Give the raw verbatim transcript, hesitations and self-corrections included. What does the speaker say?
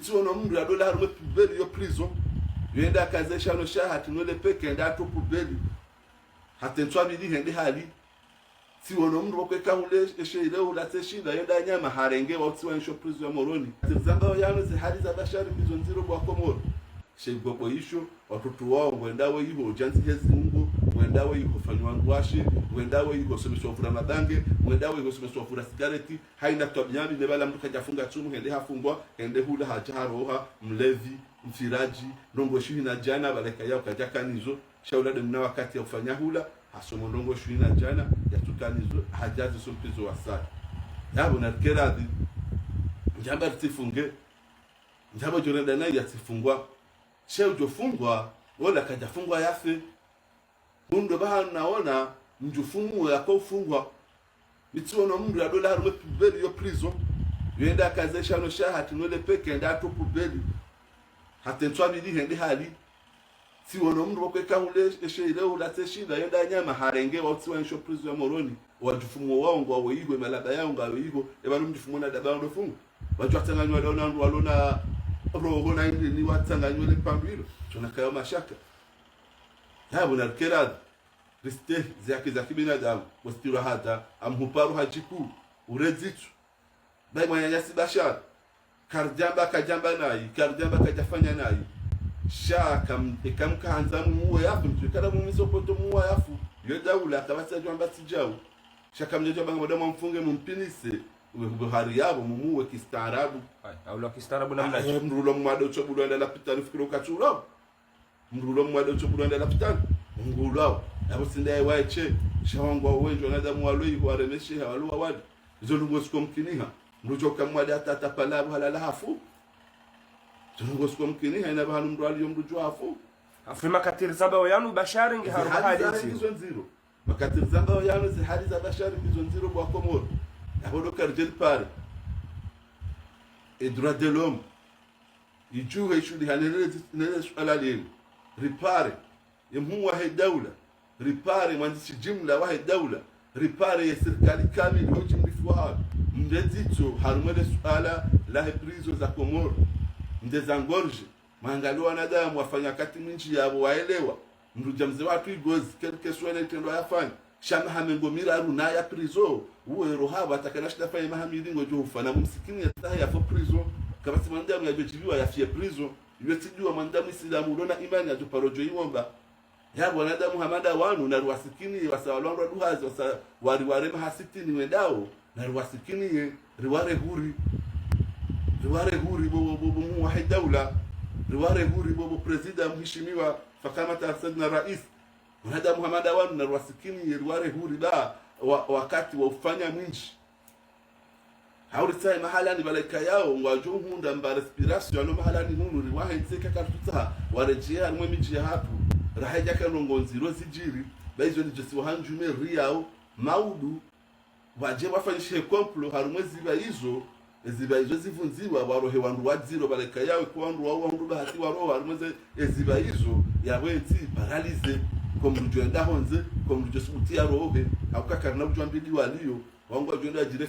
Tsiwono mndru yadola harumwa poubelle yo prison. Yende akaze shano shahatru no le peke, yende yatru poubelle. Hata ntswa mbili hende hali. Tsiwono mndru wakweka hule eshe ile hula tse shinda, yende yanyama harenge wa utsiwa nisho prison ya Moroni. Tsi zamba yanu ze hali za Bashari ngizo ndziro bo wa Komoro. She gogo isho, watoto wao ngwendao iho, djandzi hezi ungo, ngwendao iho fanywa ndrwashe, ngwendao iho someswa vura mabange, ngwendao iho someswa vura sigareti, haina twabia mbi, ne bala mndru kadjafunga tsumu, hende hafungwa, hende hula hadja haroha, mlevi, mfiradji, ndrongoo shihwi na djana, bala eka yao kadjakanizo, sha ula de mna wakati ya ufanya hula, hasomo ndrongoo shihwi na djana, yatsukanizo, hadjazi so mpizo wa sari. Yapvo narike radhi, ndjamba ritsifunge, ndjapvo djo renda nayi yatsifungwa. She udjofungwa, ola kadjafungwa yafe. Hundro pvahanu naona, mdjufumu yako ufungwa. Mi tsiwono mndru yadola harumwa poubelle yo prison. Yende akaze shano shahatru no le peke, yende yatru poubelle. Hata ntswa mbili hende hali. Tsiwono mndru wakweka hule eshe ile hula tse shinda, yende yanyama harenge wa utsiwa nisho prison ya Moroni. Wadjufumu wao ngwawo iho, emalaba yao ngayo iho, epvanu mdjufumu na daba ndo fungu. Wadjo watsanganywa leo na ndru walona roho na indri ni watsanganywa le pvandru ilo. Tsona kayo mashaka. Yapvo narike radhi. Riste, ze haki za kibinadamu, wasitirwa hata, amhuparu hadjiku, uredzitsu. Bayi mwananyasi Bashar, karidjamba, kadjamba nayi, karidjamba, kadjafanya nayi. Sha kam-, eka mkahandza mumuwe yafu, mtsu ikala mumiso poto muwa yafu. Yo daula, kapvatsi yadjwamba tsi djau. Sha kamdjadjwa banga mada mwamfunge mumpinise, uwe, uwe hari yapvo, mumuwe kistaarabu. Ayi, aula kistaarabu namna. Ah, eh, mndru ulo mwade utsobulwa enda lapitali fikira ukatsulo. Mndru ulo mwade utsobulwa enda lapitali. Ngulwao. Yapvo tsi nda ye waye she. Sha wangwa wendji wanadamu walo iho waremesheha walo wawade. Izo ndrongoo ziko mkiniha. Mndru udjo uka mwade hata hata pvala yapvo halala hafu. Izo ndrongoo ziko mkiniha, ina pvahanu mndru aliyo mndru udjo hafu. Hafu makatiri zamba yanu Bashari nge harumwa hali ndziro. Makatiri zamba yanu ze hali za Bashari ngizo ndziro bo wa Komoro. Yapvo ndo karidje ripare. E droit de l'homme. Idjuhe ishuhuliha nele zi-, nele suala linu. Ripare. Ye mhuu wahe daula. Ripare mwandzishi jimla wahe daula. Ripare ye sirikali kamili, ujimlifu wahayo. Mndre dzitso harumwa le suala lahe prison za Komoro. Mndre za ngorje. Mwangalie wanadamu wafanya wakati mwindji yapvo waelewa. Mndru dja mze watru igozi, quel que soit le itrendwa yafanya. Sha maha mengo miraru na ya prison. Uwe roha pvo hata kana shinda fanye maha mili ngodjo ufa na mumsikini yatsahe yafo prison. Kapvatsi mwanadamu yadjo djibiwa yafiye prison. Iwe tsi dua mwanadamu Isilamu ulo na imani yadjo paro djo iwomba. Yapvo wanadamu hama nda wanu, nariwasikiniye, wasa walo wandru wa duhazi, wasa wari warema hasitini wendao, nariwasikiniye, riware huri. Riware huri bo, bo, bo, bo mhuu wahe daula. Riware huri bo, bo prezida mheshimiwa, fakamata Saidina Rais. Wanadamu hama nda wanu, nariwasikiniye, riware huri ba, wa, wakati wa ufanya mwindji. Hauritsahe mahalani pvala ikayao, ngwadjo hundra mba respiration, ano mahalani hunu, riwahe ntsi eka karitsutsaha, waredjeye harumwa emidji yahatru, raha idjaka ndrongoo ndziro zidjiri, ba izo ndidjo siwa handjume riyao, maudu, wadje wafanyishihe complot, harumwa ezipva izo, ezipva izo zivundziwa, warohe wandru wa ndziro, pvala ikayao, eka wandru wa, wandru bahati waroha, harumwa eze, ezipva izo, yapvo entsi, paralysé, ko mndru djo enda hondze, ko mndru djo subuti yarohe, hauka karina udjo ambidi waliyo, wangu wadjo enda wadjire